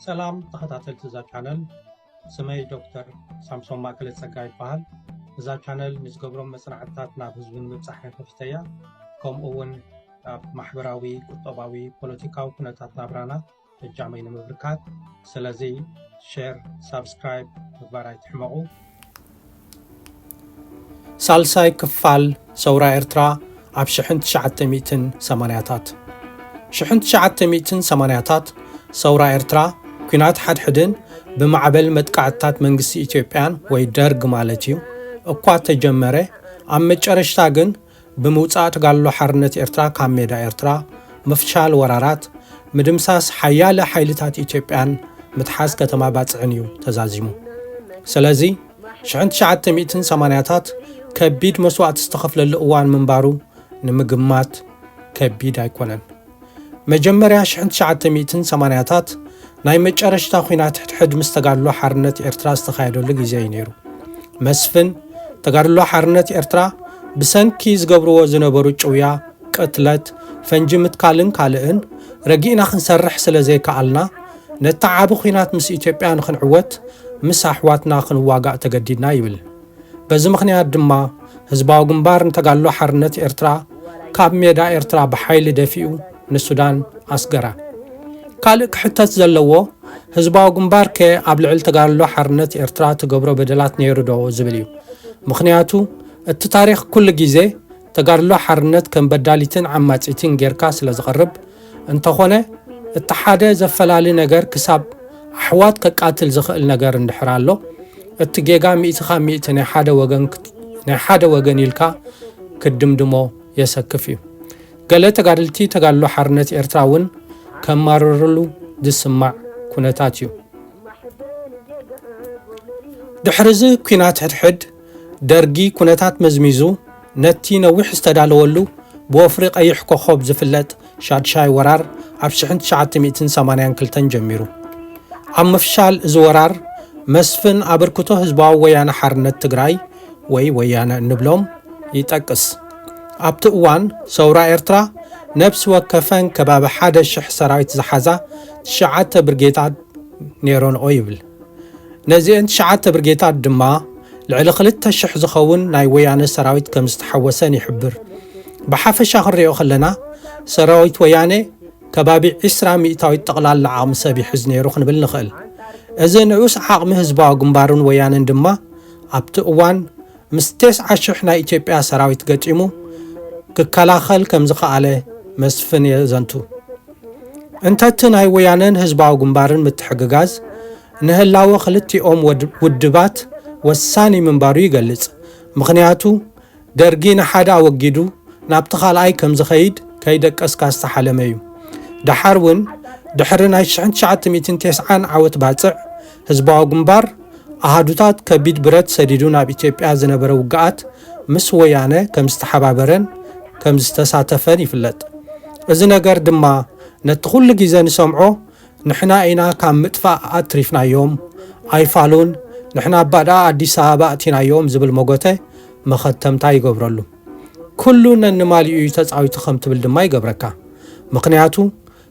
ሰላም ተኸታተልቲ እዛ ቻነል፣ ስመይ ዶክተር ሳምሶን ማእከለ ጸጋ ይበሃል። እዛ ቻነል ንዝገብሮም መጽናዕትታት ናብ ህዝቢ ንምብጻሕ ከፊተያ፣ ከምኡ እውን ኣብ ማሕበራዊ፣ ቁጠባዊ፣ ፖለቲካዊ ኩነታት ናብራና እጃመይ ንምብርካት። ስለዚ ሼር፣ ሳብስክራይብ ምግባር ኣይትሕመቑ። ሳልሳይ ክፋል ሰውራ ኤርትራ ኣብ ሽሕን ትሽዓተ ሚእትን ሰማንያታት። ሽሕን ትሽዓተ ሚእትን ሰማንያታት ሰውራ ኤርትራ፣ ኲናት ሓድሕድን ብማዕበል መጥቃዕትታት መንግስቲ ኢትዮጵያን ወይ ደርግ ማለት እዩ እኳ ተጀመረ፣ ኣብ መጨረሽታ ግን ብምውጻእ ተጋድሎ ሓርነት ኤርትራ ካብ ሜዳ ኤርትራ፣ ምፍሻል ወራራት፣ ምድምሳስ ሓያለ ሓይልታት ኢትዮጵያን ምትሓዝ ከተማ ባጽዕን እዩ ተዛዚሙ። ስለዚ ሽሕን ትሽዓተ ሚእትን ሰማንያታት ከቢድ መስዋእቲ ዝተኸፍለሉ እዋን ምንባሩ ንምግማት ከቢድ ኣይኮነን። መጀመርያ ሽሕን ትሽዓተ ሚእትን ሰማንያታት ናይ መጨረሽታ ኲናት ሕድሕድ ምስ ተጋድሎ ሓርነት ኤርትራ ዝተኻየደሉ ግዜ እዩ ነይሩ። መስፍን ተጋድሎ ሓርነት ኤርትራ ብሰንኪ ዝገብርዎ ዝነበሩ ጭውያ፣ ቅትለት፣ ፈንጂ ምትካልን ካልእን ረጊእና ክንሰርሕ ስለ ዘይከኣልና፣ ነቲ ዓቢ ኲናት ምስ ኢትዮጵያ ንኽንዕወት ምስ ኣሕዋትና ክንዋጋእ ተገዲድና ይብል። በዚ ምኽንያት ድማ ህዝባዊ ግንባር ንተጋድሎ ሓርነት ኤርትራ ካብ ሜዳ ኤርትራ ብሓይሊ ደፊኡ ንሱዳን ኣስገራ። ካልእ ክሕተት ዘለዎ፣ ህዝባዊ ግንባር ከ ኣብ ልዕሊ ተጋድሎ ሓርነት ኤርትራ ትገብሮ በደላት ነይሩ ዶ ዝብል እዩ። ምኽንያቱ እቲ ታሪኽ ኩሉ ግዜ ተጋድሎ ሓርነት ከም በዳሊትን ዓማጺትን ጌርካ ስለ ዝቐርብ፣ እንተኾነ እቲ ሓደ ዘፈላሊ ነገር ክሳብ ኣሕዋት ከቃትል ዝኽእል ነገር እንድሕር ኣሎ፣ እቲ ጌጋ ሚእቲ ካብ ሚእቲ ናይ ሓደ ወገን ክት-፣ ናይ ሓደ ወገን ኢልካ ክትድምድሞ የሰክፍ እዩ። ገለ ተጋደልቲ ተጋድሎ ሓርነት ኤርትራ እውን ከማርርሉ ዝስማዕ ኩነታት እዩ። ድሕሪ እዚ ኲናት ሕድሕድ ደርጊ ኩነታት መዝሚዙ ነቲ ነዊሕ ዝተዳለወሉ ብወፍሪ ቀይሕ ኮኾብ ዝፍለጥ ሻድሻይ ወራር ኣብ ሽሕን ትሽዓተ ሚእትን ሰማንያን ክልተን ጀሚሩ። ኣብ ምፍሻል እዚ ወራር መስፍን ኣበርክቶ ህዝባዊ ወያነ ሓርነት ትግራይ ወይ ወያነ እንብሎም ይጠቅስ። ኣብቲ እዋን ሰውራ ኤርትራ ነብሲ ወከፈን ከባቢ ሓደ ሽሕ ሰራዊት ዝሓዛ ትሽዓተ ብርጌታት ነይሮንኦ ይብል። ነዚአን ትሽዓተ ብርጌታት ድማ ልዕሊ ክልተ ሽሕ ዝኸውን ናይ ወያነ ሰራዊት ከም ዝተሓወሰን ይሕብር። ብሓፈሻ ክንሪኦ ከለና ሰራዊት ወያነ ከባቢ ዕስራ ሚእታዊት ጠቕላላ ዓቕሚ ሰብ ይሕዝ ነይሩ ክንብል ንኽእል። እዚ ንኡስ ዓቕሚ ህዝባዊ ግንባርን ወያነን ድማ ኣብቲ እዋን ምስ ተስዓ ሽሕ ናይ ኢትዮጵያ ሰራዊት ገጢሙ ክከላኸል ከም ዝኸኣለ መስፍን የዘንቱ። እንተቲ ናይ ወያነን ህዝባዊ ግንባርን ምትሕግጋዝ ንህላወ ክልቲኦም ወድ-፣ ውድባት ወሳኒ ምንባሩ ይገልጽ። ምኽንያቱ ደርጊ ንሓደ ኣወጊዱ ናብቲ ካልኣይ ከም ዝኸይድ ከይደቀስካ ዝተሓለመ እዩ። ደሓር እውን ድሕሪ ናይ ሽሕን ትሽዓተ ሚእትን ተስዓን ዓወት ባጽዕ ህዝባዊ ግንባር ኣሃዱታት ከቢድ ብረት ሰዲዱ ናብ ኢትዮጵያ ዝነበረ ውግኣት ምስ ወያነ ከም ዝተሓባበረን ከም ዝተሳተፈን ይፍለጥ። እዚ ነገር ድማ ነቲ ኩሉ ግዜ ንሰምዖ ንሕና ኢና ካብ ምጥፋእ ኣትሪፍናዮም፣ ኣይፋሉን፣ ንሕና ኣባድኣ ኣዲስ ኣበባ ኣእቲናዮም ዝብል መጎተ መኸተምታ ይገብረሉ። ኩሉ ነንማሊኡ እዩ ተጻዊቱ ከም ትብል ድማ ይገብረካ። ምኽንያቱ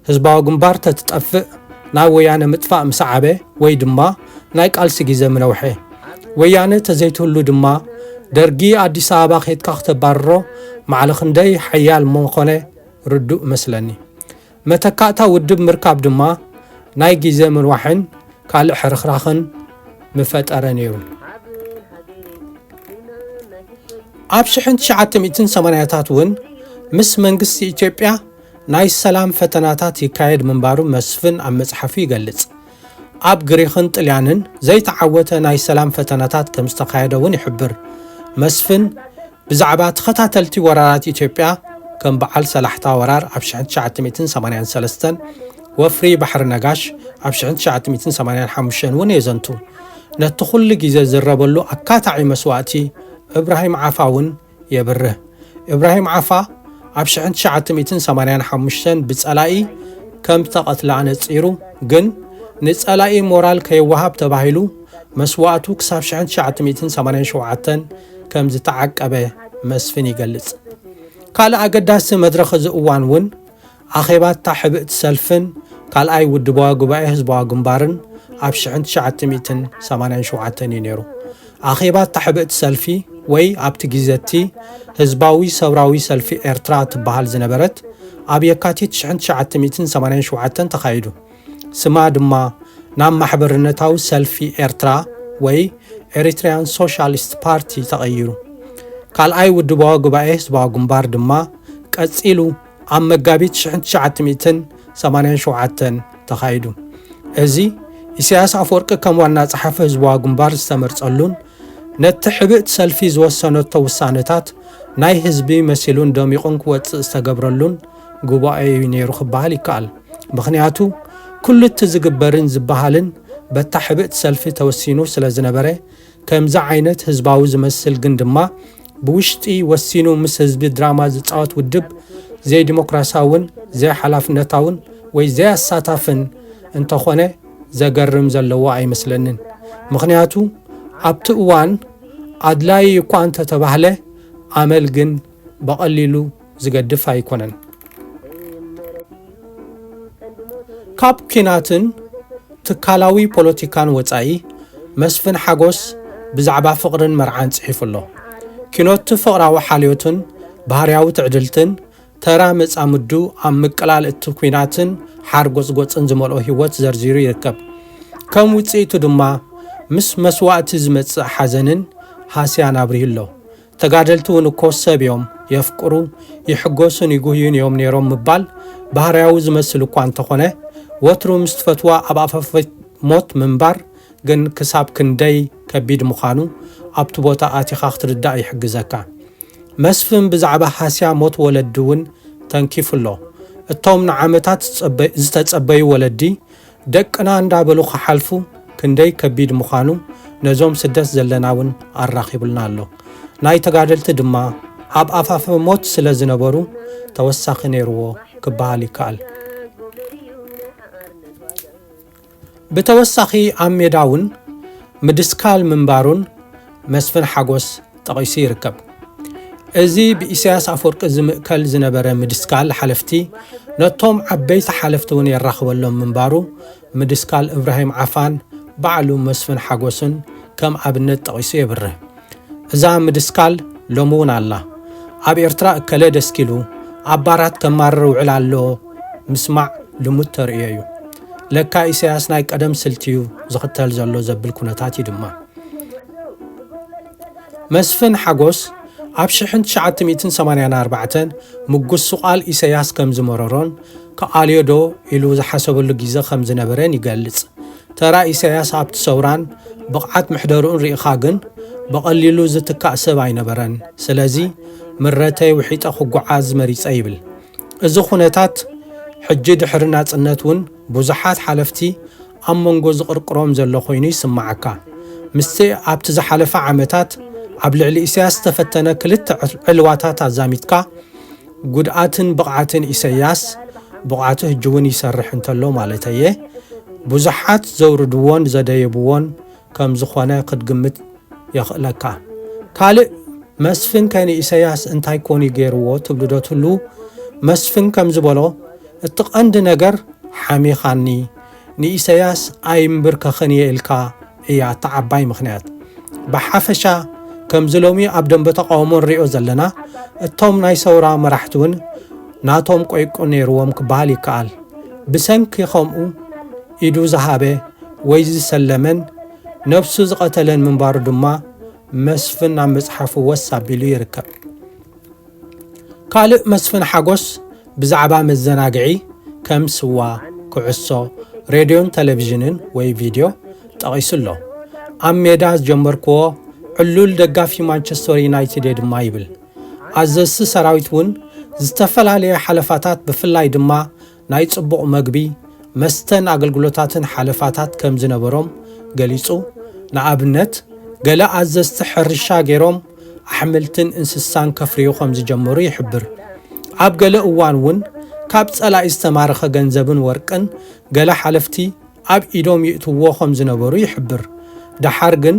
ህዝባዊ ግንባር ተትጠፍእ ናብ ወያነ ምጥፋእ ምሰዓበ ወይ ድማ ናይ ቃልሲ ግዜ ምነውሐ። ወያነ ተዘይትህሉ ድማ ደርጊ ኣዲስ ኣበባ ከይድካ ክተባርሮ ማዕለ ክንደይ ሓያል ምኾነ ርዱእ መስለኒ። መተካእታ ውድብ ምርካብ ድማ ናይ ግዜ ምንዋሕን ካልእ ሕርኽራኽን ምፈጠረ ነይሩ። ኣብ ሽሕን ትሽዓተ ሚእትን ሰማንያታት እውን ምስ መንግስቲ ኢትዮጵያ ናይ ሰላም ፈተናታት ይካየድ ምንባሩ መስፍን ኣብ መጽሓፉ ይገልጽ። ኣብ ግሪኽን ጥልያንን ዘይተዓወተ ናይ ሰላም ፈተናታት ከም ዝተኻየደ እውን ይሕብር። መስፍን ብዛዕባ ተኸታተልቲ ወራራት ኢትዮጵያ ከም በዓል ሰላሕታ ወራር ኣብ ሽሕን ትሽዓተ ሚእትን ሰማንያን ሰለስተን፣ ወፍሪ ባሕሪ ነጋሽ ኣብ ሽሕን ትሽዓተ ሚእትን ሰማንያን ሓሙሽተን እውን የዘንቱ። ነቲ ኩሉ ግዜ ዝረበሉ ኣካታዒ መስዋእቲ እብራሂም ዓፋ እውን የብርህ። እብራሂም ዓፋ ኣብ ሽሕን ትሽዓተ ሚእትን ሰማንያን ሓሙሽተን ብጸላኢ ከም ዝተቐትለ ኣነጺሩ፣ ግን ንጸላኢ ሞራል ከይወሃብ ተባሂሉ መስዋእቱ ክሳብ ሽሕን ትሽዓተ ሚእትን ሰማንያን ሸውዓተን ከም ዝተዓቀበ መስፍን ይገልጽ። ካልእ ኣገዳሲ መድረኽ እዚ እዋን እውን ኣኼባታ ሕብእቲ ሰልፍን ካልኣይ ውድባዊ ጉባኤ ህዝባዊ ግንባርን ኣብ ሽሕን ትሽዓተ ሚእትን ሰማንያን ሸውዓተን እዩ ነይሩ። ኣኼባ ኣታሕብእቲ ሰልፊ ወይ ኣብቲ ግዜ እቲ ህዝባዊ ሰውራዊ ሰልፊ ኤርትራ ትበሃል ዝነበረት ኣብ የካቲት ሽሕን ትሽዓተ ሚእትን ሰማንያን ሸውዓተን ተኻይዱ። ስማ ድማ ናብ ማሕበርነታዊ ሰልፊ ኤርትራ ወይ ኤሪትሪያን ሶሻሊስት ፓርቲ ተቐይሩ። ካልኣይ ውድባዊ ጉባኤ ህዝባዊ ግንባር ድማ ቀጺሉ ኣብ መጋቢት ሽሕን ትሽዓተ ሚእትን ሰማንያን ሸውዓተን ተኻይዱ። እዚ ኢሳያስ ኣፈወርቂ ከም ዋና ጸሓፊ ህዝባዊ ግንባር ዝተመርጸሉን ነቲ ሕብእቲ ሰልፊ ዝወሰነቶ ውሳነታት ናይ ህዝቢ መሲሉን ደሚቑን ክወጽእ ዝተገብረሉን ጉባኤ እዩ ነይሩ ክበሃል ይከኣል። ምኽንያቱ ኩሉ እቲ ዝግበርን ዝበሃልን በታ ሕብእቲ ሰልፊ ተወሲኑ ስለ ዝነበረ፣ ከምዚ ዓይነት ህዝባዊ ዝመስል ግን ድማ ብውሽጢ ወሲኑ ምስ ህዝቢ ድራማ ዝጻወት ውድብ ዘይዲሞክራሲያውን ዘይሓላፍነታውን ወይ ዘይኣሳታፍን እንተኾነ ዘገርም ዘለዎ ኣይመስለንን። ምኽንያቱ ኣብቲ እዋን ኣድላዪ እኳ እንተተባህለ ኣመል ግን ብቐሊሉ ዝገድፍ ኣይኮነን። ካብ ኲናትን ትካላዊ ፖለቲካን ወጻኢ መስፍን ሓጎስ ብዛዕባ ፍቕርን መርዓን ጽሒፉ ኣሎ። ኪኖቲ ፍቕራዊ ሓልዮትን ባህርያዊ ትዕድልትን ተራ መጻምዱ ኣብ ምቅላል እቲ ኲናትን ሓርጎጽጎጽን ዝመልኦ ህይወት ዘርዚሩ ይርከብ። ከም ውጽኢቱ ድማ ምስ መስዋእቲ ዝመጽእ ሓዘንን ሃስያን ኣብሪሁ ኣሎ። ተጋደልቲ እውን እኮ ሰብ እዮም፣ የፍቅሩ፣ ይሕጎሱን ይጉህዩን እዮም ነይሮም ምባል ባህርያዊ ዝመስል እኳ እንተኾነ፣ ወትሩ ምስ ትፈትዋ ኣብ ኣፋፈት ሞት ምንባር ግን ክሳብ ክንደይ ከቢድ ምዃኑ ኣብቲ ቦታ ኣቲኻ ክትርዳእ ይሕግዘካ። መስፍን ብዛዕባ ሃስያ ሞት ወለዲ እውን ተንኪፉ ኣሎ። እቶም ንዓመታት ዝጸበ-፣ ዝተጸበዩ ወለዲ ደቅና እንዳበሉ ክሓልፉ ክንደይ ከቢድ ምዃኑ ነዞም ስደት ዘለና እውን ኣራኺቡልና ኣሎ። ናይ ተጋደልቲ ድማ ኣብ ኣፋፈ ሞት ስለ ዝነበሩ ተወሳኺ ነይርዎ ክበሃል ይከኣል። ብተወሳኺ ኣብ ሜዳ እውን ምድስካል ምንባሩን መስፍን ሓጎስ ጠቒሱ ይርከብ። እዚ ብኢሳያስ ኣፈወርቂ ዝምእከል ዝነበረ ምድስካል ሓለፍቲ ነቶም ዓበይቲ ሓለፍቲ እውን የራኽበሎም ምንባሩ ምድስካል እብራሂም ዓፋን ባዕሉ መስፍን ሓጎስን ከም ኣብነት ጠቒሱ የብርህ። እዛ ምድስካል ሎሚ እውን ኣላ። ኣብ ኤርትራ እከለ ደስኪሉ ኣብ ባራት ከማርር ውዕል ኣሎ ምስማዕ ልሙድ ተርእዮ እዩ። ለካ ኢሳያስ ናይ ቀደም ስልቲ እዩ ዝኽተል ዘሎ ዘብል ኩነታት እዩ ድማ። መስፍን ሓጎስ ኣብ ሽሕን ትሽዓተ ሚእትን ሰማንያን ኣርባዕተን ምጉስቋል ኢሳያስ ከም ዝመረሮን ክኣልዮ ዶ ኢሉ ዝሓሰበሉ ግዜ ከም ዝነበረን ይገልጽ። ተራ ኢሳያስ ኣብቲ ሰውራን ብቕዓት ምሕደርኡን ርኢኻ ግን ብቐሊሉ ዝትካእ ሰብ ኣይነበረን። ስለዚ ምረተይ ውሒጠ ክጓዓዝ መሪጸ ይብል። እዚ ኩነታት ሕጂ ድሕሪ ናጽነት እውን ብዙሓት ሓለፍቲ ኣብ መንጎ ዝቕርቅሮም ዘሎ ኮይኑ ይስምዓካ። ምስቲ ኣብቲ ዝሓለፈ ዓመታት ኣብ ልዕሊ ኢሳያስ ዝተፈተነ ክልተ ዕል-፣ ዕልዋታት ኣዛሚድካ፣ ጉድኣትን ብቕዓትን ኢሳያስ፣ ብቕዓቱ ሕጂ እውን ይሰርሕ እንተሎ ማለተየ፣ ብዙሓት ዘውርድዎን ዘደየብዎን ከም ዝኾነ ክትግምት የኽእለካ። ካልእ መስፍን ከ ንኢሳያስ እንታይ ኮን እዩ ገይርዎ ትብሉ ዶ ትህልዉ? መስፍን ከም ዝበሎ፣ እቲ ቀንዲ ነገር ሓሚኻኒ፣ ንኢሳያስ ኣይምብርከኽን እየ ኢልካ እያ እታ ዓባይ ምኽንያት። ብሓፈሻ ከምዚ ሎሚ ኣብ ደንበ ተቓውሞ ንሪኦ ዘለና፣ እቶም ናይ ሰውራ መራሕቲ እውን ናቶም ቆይቁ ነይርዎም ክበሃል ይከኣል። ብሰንኪ ከምኡ ኢዱ ዝሃበ ወይ ዝሰለመን ነብሱ ዝቐተለን ምንባሩ ድማ መስፍን ኣብ መጽሓፉ ወስ ኣቢሉ ይርከብ። ካልእ መስፍን ሓጎስ ብዛዕባ መዘናግዒ ከም ስዋ፣ ኩዕሶ፣ ሬድዮን ቴሌቪዥንን ወይ ቪድዮ ጠቒሱ ኣሎ። ኣብ ሜዳ ዝጀመርክዎ ዕሉል ደጋፊ ማንቸስተር ዩናይትድ እየ ድማ ይብል። ኣዘዝቲ ሰራዊት እውን ዝተፈላለየ ሓለፋታት ብፍላይ ድማ ናይ ጽቡቕ መግቢ፣ መስተን ኣገልግሎታትን ሓለፋታት ከም ዝነበሮም ገሊጹ። ንኣብነት፣ ገለ ኣዘዝቲ ሕርሻ ገይሮም ኣሕምልትን እንስሳን ከፍርዩ ከም ዝጀመሩ ይሕብር። ኣብ ገለ እዋን እውን ካብ ጸላኢ ዝተማረኸ ገንዘብን ወርቅን ገለ ሓለፍቲ ኣብ ኢዶም ይእትዎ ከም ዝነበሩ ይሕብር። ደሓር ግን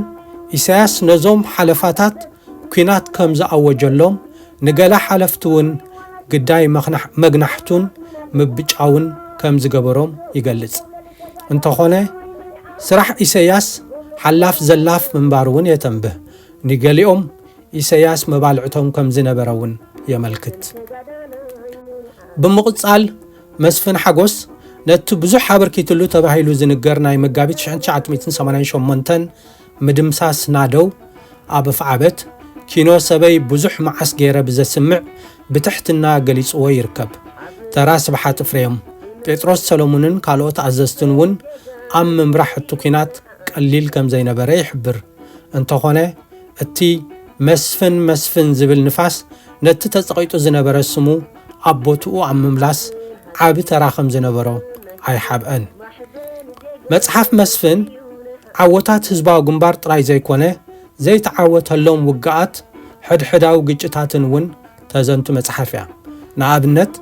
ኢሳያስ ነዞም ሓለፋታት ኲናት ከም ዝኣወጀሎም፣ ንገለ ሓለፍቲ እውን ግዳይ መኽናሕ-፣ መግናሕቱን ምብጫውን ከም ዝገበሮም ይገልጽ። እንተኾነ፣ ስራሕ ኢሰያስ ሓላፍ ዘላፍ ምንባሩ እውን የተንብህ። ንገሊኦም ኢሰያስ መባልዕቶም ከም ዝነበረ እውን የመልክት። ብምቕጻል፣ መስፍን ሓጎስ ነቲ ብዙሕ ኣበርኪትሉ ተባሂሉ ዝንገር ናይ መጋቢት ሽሕን ትሽዓተ ሚእትን ሰማንያን ሸሞንተን ምድምሳስ ናደው ኣብ ኣፍዓበት፣ ኪኖ ሰበይ ብዙሕ መዓስ ገይረ ብዘስምዕ ብትሕትና ገሊጽዎ ይርከብ። ተራ ስብሓት እፍሬም፣ ጴጥሮስ ሰሎሙንን ካልኦት ኣዘዝትን እውን ኣብ ምምራሕ እቲ ኲናት ቀሊል ከም ዘይነበረ ይሕብር። እንተኾነ፣ እቲ መስፍን መስፍን ዝብል ንፋስ ነቲ ተጸቒጡ ዝነበረ ስሙ ኣብ ቦትኡ ኣብ ምምላስ ዓቢ ተራ ከም ዝነበሮ ኣይሓብአን። መጽሓፍ መስፍን ዓወታት ህዝባዊ ግንባር ጥራይ ዘይኮነ፣ ዘይተዓወተሎም ውግኣት፣ ሕድሕዳዊ ግጭታትን እውን ተዘንቱ መጽሓፍ እያ። ንኣብነት፣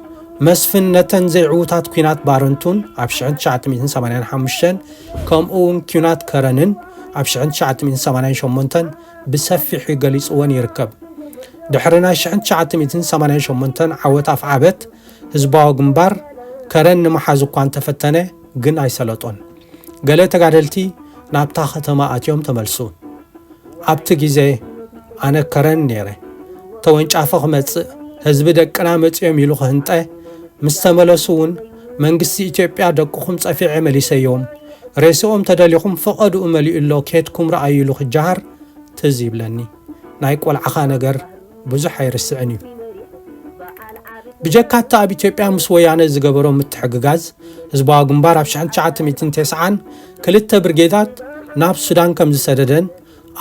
መስፍን ነተን ዘይዕዉታት ኲናት ባረንቱን ኣብ ሽሕን ትሽዓተ ሚእትን ሰማንያን ሓሙሽተን ከምኡ እውን ኲናት ከረንን ኣብ ሽሕን ትሽዓተ ሚእትን ሰማንያን ሸሞንተን ብሰፊሑ ገሊጽወን ይርከብ። ድሕሪ ናይ ሽሕን ትሽዓተ ሚእትን ሰማንያን ሸሞንተን ዓወት ኣፍዓበት፣ ህዝባዊ ግንባር ከረን ንምሓዝ እኳ እንተፈተነ ግን ኣይሰለጦን። ገለ ተጋደልቲ ናብታ ከተማ ኣትዮም ተመልሱ። ኣብቲ ግዜ ኣነ ከረን ነይረ። ተወንጫፊ ክመጽእ፣ ህዝቢ ደቅና መጺኦም ኢሉ ክህንጠ፣ ምስ ተመለሱ እውን መንግስቲ ኢትዮጵያ ደቅኹም ጸፊዐ መሊሰዮም፣ ሬስኦም ተደሊኹም ፈቐድኡ መሊኡ ኣሎ፣ ኬድኩም ረኣዩ ኢሉ ክጀሃር ትዝ ይብለኒ። ናይ ቆልዓኻ ነገር ብዙሕ ኣይርስዕን እዩ። ብጀካ እቲ ኣብ ኢትዮጵያ ምስ ወያነ ዝገበሮ ምትሕግጋዝ፣ ህዝባዊ ግንባር ኣብ ሽሕን ትሽዓተ ሚእትን ተስዓን ክልተ ብርጌዳት ናብ ሱዳን ከም ዝሰደደን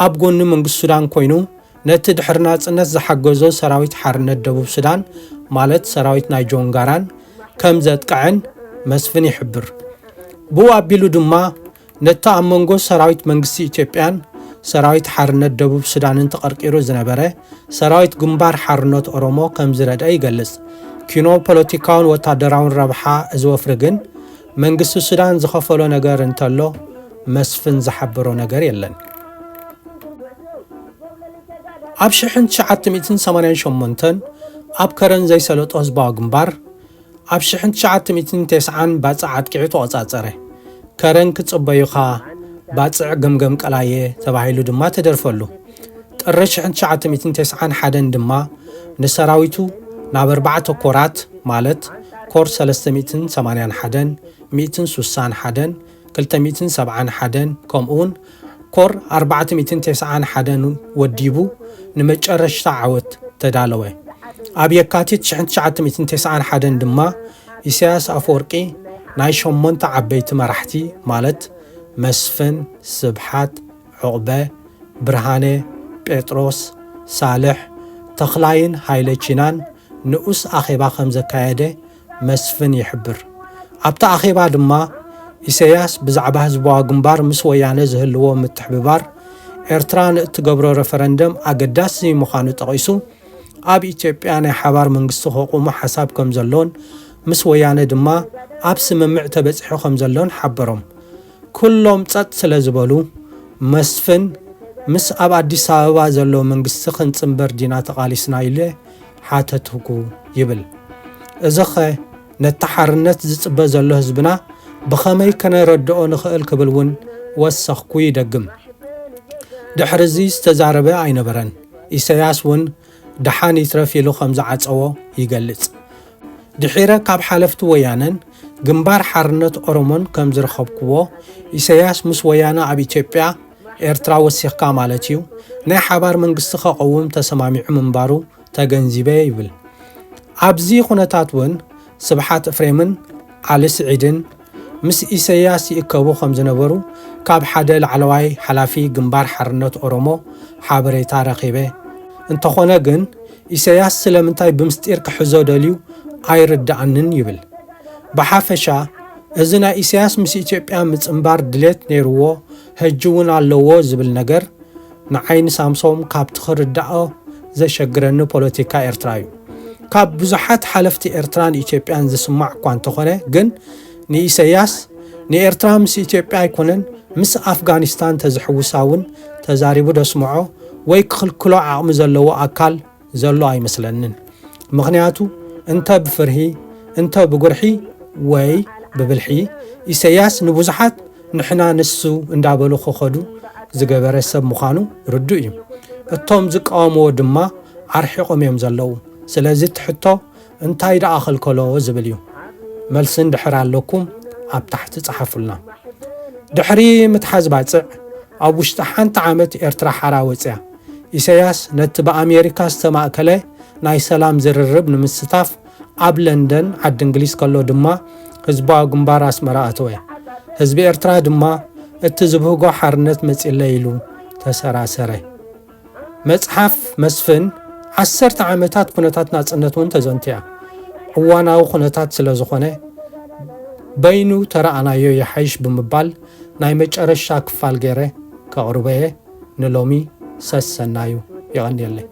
ኣብ ጎኒ መንግስቲ ሱዳን ኮይኑ ነቲ ድሕሪ ናጽነት ዝሓገዞ ሰራዊት ሓርነት ደቡብ ሱዳን ማለት ሰራዊት ናይ ጆን ጋራን ከም ዘጥቅዐን መስፍን ይሕብር። ብኡ ኣቢሉ ድማ ነቲ ኣብ መንጎ ሰራዊት መንግስቲ ኢትዮጵያን ሰራዊት ሓርነት ደቡብ ሱዳንን ተቐርቂሩ ዝነበረ ሰራዊት ግንባር ሓርነት ኦሮሞ ከም ዝረድአ ይገልጽ። ኪኖ ፖለቲካውን ወታደራውን ረብሓ እዚ ወፍሪ ግን መንግስቲ ሱዳን ዝኸፈሎ ነገር እንተሎ መስፍን ዝሓበሮ ነገር የለን። ኣብ ሽሕን ትሽዓተ ሚእትን ሰማንያን ሸሞንተን ኣብ ከረን ዘይሰለጦ ህዝባዊ ግንባር ኣብ ሽሕን ትሽዓተ ሚእትን ተስዓን ባጽዕ ኣጥቂዑ ተቖጻጸረ። ከረን ክጽበዩኻ ባጽዕ ገምገም ቀላየ ተባሂሉ ድማ ተደርፈሉ። ጥሪ ሽሕን ትሽዓተ ሚእትን ተስዓን ሓደን ድማ ንሰራዊቱ ናብ ኣርባዕተ ኮራት ማለት ኮር ሰለስተ ሚእትን ሰማንያን ሓደን፣ ሚእትን ሱሳን ሓደን፣ ክልተ ሚእትን ሰብዓን ሓደን ከምኡውን ኮር ኣርባዕተ ሚእትን ተስዓን ሓደን ወዲቡ ንመጨረሽታ ዓወት ተዳለወ። ኣብ የካቲት ሽሕን ትሽዓተ ሚእትን ተስዓን ሓደን ድማ ኢሳያስ ኣፈወርቂ ናይ ሸሞንተ ዓበይቲ መራሕቲ ማለት መስፍን፣ ስብሓት፣ ዑቕበ፣ ብርሃነ፣ ጴጥሮስ፣ ሳልሕ፣ ተኽላይን ሃይለ ቺናን ንኡስ ኣኼባ ከም ዘካየደ መስፍን ይሕብር። ኣብቲ ኣኼባ ድማ ኢሳያስ ብዛዕባ ህዝባዊ ግንባር ምስ ወያነ ዝህልዎ ምትሕብባር፣ ኤርትራ ንእትገብሮ ረፈረንደም ኣገዳሲ ምዃኑ ጠቒሱ፣ ኣብ ኢትዮጵያ ናይ ሓባር መንግስቲ ከቑሙ ሓሳብ ከም ዘሎን ምስ ወያነ ድማ ኣብ ስምምዕ ተበጺሑ ከም ዘሎን ሓበሮም። ኩሎም ጸጥ ስለ ዝበሉ፣ መስፍን ምስ ኣብ ኣዲስ ኣበባ ዘሎ መንግስቲ ክንጽንበር ዲና ተቓሊስና ኢለ ሓተትኩ ይብል። እዚኸ ነቲ ሓርነት ዝጽበ ዘሎ ህዝብና ብኸመይ ከነረድኦ ንኽእል ክብል እውን ወሰኽኩ ይደግም። ድሕሪ እዚ ዝተዛረበ ኣይነበረን። ኢሳያስ እውን ደሓን ይትረፍ ኢሉ ከም ዝዓጸዎ ይገልጽ። ድሒረ ካብ ሓለፍቲ ወያነን ግንባር ሓርነት ኦሮሞን ከም ዝረኸብክዎ፣ ኢሳያስ ምስ ወያነ ኣብ ኢትዮጵያ፣ ኤርትራ ወሲኽካ ማለት እዩ፣ ናይ ሓባር መንግስቲ ከቐውም ተሰማሚዑ ምንባሩ ተገንዚበ ይብል። ኣብዚ ኩነታት እውን ስብሓት እፍሬምን ዓሊ ስዒድን ምስ ኢሳያስ ይእከቡ ከም ዝነበሩ ካብ ሓደ ላዕለዋይ ሓላፊ ግንባር ሓርነት ኦሮሞ ሓበሬታ ረኺበ። እንተኾነ ግን ኢሳያስ ስለምንታይ ብምስጢር ክሕዞ ደልዩ ኣይርድኣንን ይብል። ብሓፈሻ እዚ ናይ ኢሳያስ ምስ ኢትዮጵያ ምጽንባር ድሌት ነይርዎ፣ ሕጂ እውን ኣለዎ ዝብል ነገር ንዓይ ንሳምሶም ካብቲ ክርድኦ ዘሸግረኒ ፖለቲካ ኤርትራ እዩ። ካብ ብዙሓት ሓለፍቲ ኤርትራን ኢትዮጵያን ዝስማዕ እኳ እንተኾነ ግን ንኢሳያስ ንኤርትራ ምስ ኢትዮጵያ ኣይኮነን ምስ ኣፍጋኒስታን ተዝሕውሳ እውን ተዛሪቡ ደስምዖ ወይ ክኽልክሎ ዓቕሚ ዘለዎ ኣካል ዘሎ ኣይመስለንን። ምኽንያቱ እንተ ብፍርሂ እንተ ብጉርሒ ወይ ብብልሒ፣ ኢሰያስ ንብዙሓት ንሕና ንሱ እንዳበሉ ክኸዱ ዝገበረ ሰብ ምዃኑ ርዱእ እዩ። እቶም ዝቃወምዎ ድማ ኣርሒቖም እዮም ዘለዉ። ስለዚ እቲ ሕቶ እንታይ ደኣ ከልከሎ ዝብል እዩ። መልሲ እንድሕር ኣለኩም ኣብ ታሕቲ ጸሓፉልና። ድሕሪ ምትሓዝ ባጽዕ ኣብ ውሽጢ ሓንቲ ዓመት ኤርትራ ሓራ ወጽያ። ኢሰያስ ነቲ ብኣሜሪካ ዝተማእከለ ናይ ሰላም ዝርርብ ንምስታፍ ኣብ ለንደን ዓዲ እንግሊዝ ከሎ ድማ ህዝባዊ ግንባር ኣስመራ ኣተወ። ህዝቢ ኤርትራ ድማ እቲ ዝብህጎ ሓርነት መጺለይ ኢሉ ተሰራሰረ። መጽሓፍ መስፍን ዓሰርተ ዓመታት ኩነታት ናጽነት እውን ተዘንትያ። እዋናዊ ኩነታት ስለ ዝኾነ በይኑ ተረኣናዮ ይሓይሽ ብምባል ናይ መጨረሻ ክፋል ገይረ ከቕርበየ ንሎሚ ሰሰናዩ። የቐንየለይ።